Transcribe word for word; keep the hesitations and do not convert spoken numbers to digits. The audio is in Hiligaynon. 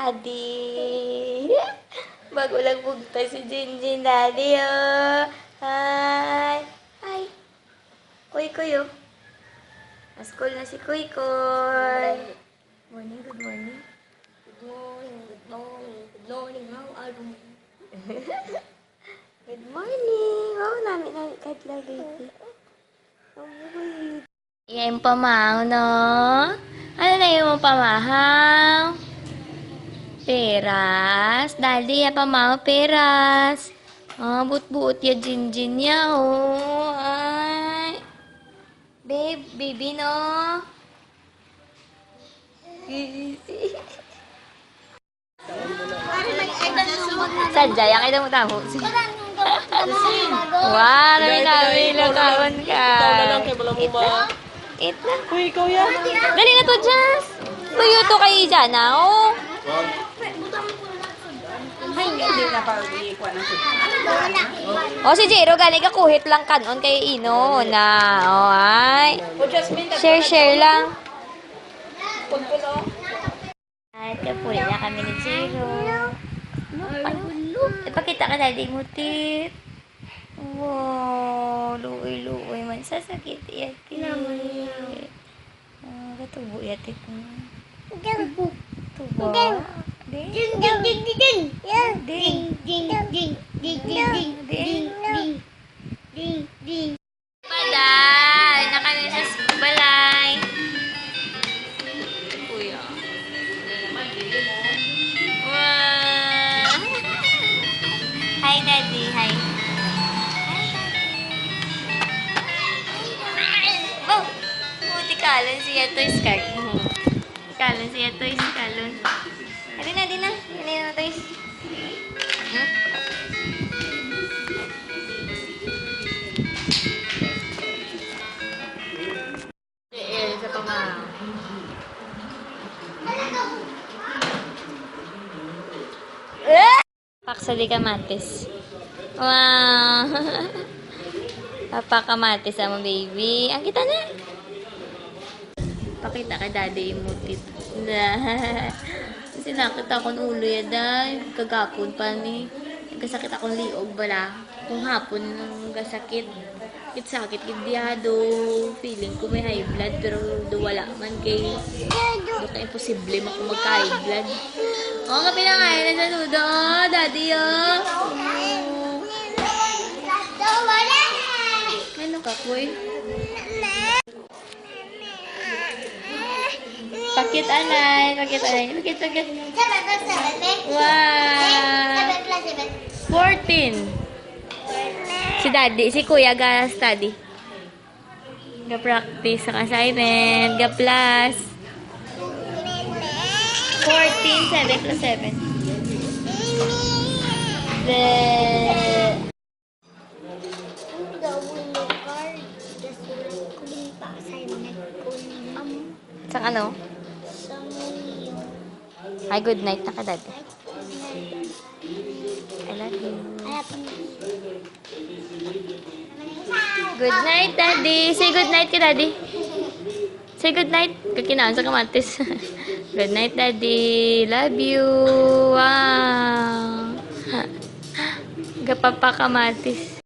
Daddy. Bago lang bugtas si Jinjin, Daddy, oh. Hi. Hi. Kuy, kuy, oh. School na si Kuy, kuy. Morning, good morning. Good morning, good morning, good morning. How are you? Good morning. Wow, nami, nami kadlaw, baby. Ang buhay. Iya yung pamahaw, no? Ano na yung pamahaw? Peras. Daddy, ya pamahaw, peras. Ah, buot-buot ya, Jinjin ya, oh. Ay. Babe, baby, no? Sadya, ya kay damo-damo. Wow, nami, nami, lakawan ka. Ito na lang kay wala mo ma- Eat na. Uy, ikaw yan. Dali na to, Jazz. Tuyo to kay Jana, oh. Ay, hindi na pa ikuha ng sugar. Oh, si Jero, gani ka kuhit lang kanon kay Ino na. Oh, ay. O, Jasmine, share, share lang. Pulpul, oh. At kapuli na kami ni Jero. Ipakita ka, Daddy, mo, tit. Wow, luoy-luoy man. Sasakit, iya, tit. Naman, iya. Ah, katubo, iya, tit. Tubo. Tubo. Ding. Ding, ding, ding, ding, ding. Yan. Ding. Ding, ding, ding, ding, ding, ding, ding, ding, ding, ding. Pada, na kami sa s-, balay. Kuya. Wow. Hi, Daddy. Hi. Hi, Daddy. Oh, buti kalon siya to, Scar. Kalon siya to, kalon. Adi na, adi na. Adi na, toys. Hmm? Eh, sa pama. Paksa di kamatis. Wow! Papa kamatis ang baby. Ang kita na. Pakita kay Daddy imo, tit. Sinakit akong ulo ya, day. Kagapon pa ni. Nagkasakit akong liog bala. Kung hapon nang gasakit. Sakit gid diha, do. Feeling ko may high blood, pero do wala man kay, do kay imposible man ko magka-high blood. Oh, kapila nga, yan sa nudo. Oh, Daddy, oh. Ano ka, Kuy? Pakit anay, pakit anay, pakit, pakit. Wow! Fourteen. Si Daddy, si Kuya ga-study. Ga-practice sa assignment, ga-plus. Fourteen, seven plus seven. The Ang gawin mo, Carl. Just like ko din pa assignment ko ni Ma'am. Sang ano? Sa Muyo. Ay, good night na ka, Daddy. Ay, good night. I love you. I love you. Good night, Daddy. Say good night kay Daddy. Say good night. Kakinaon sa kamatis. Good night, Daddy. Love you. Wow. Gapapa kamatis.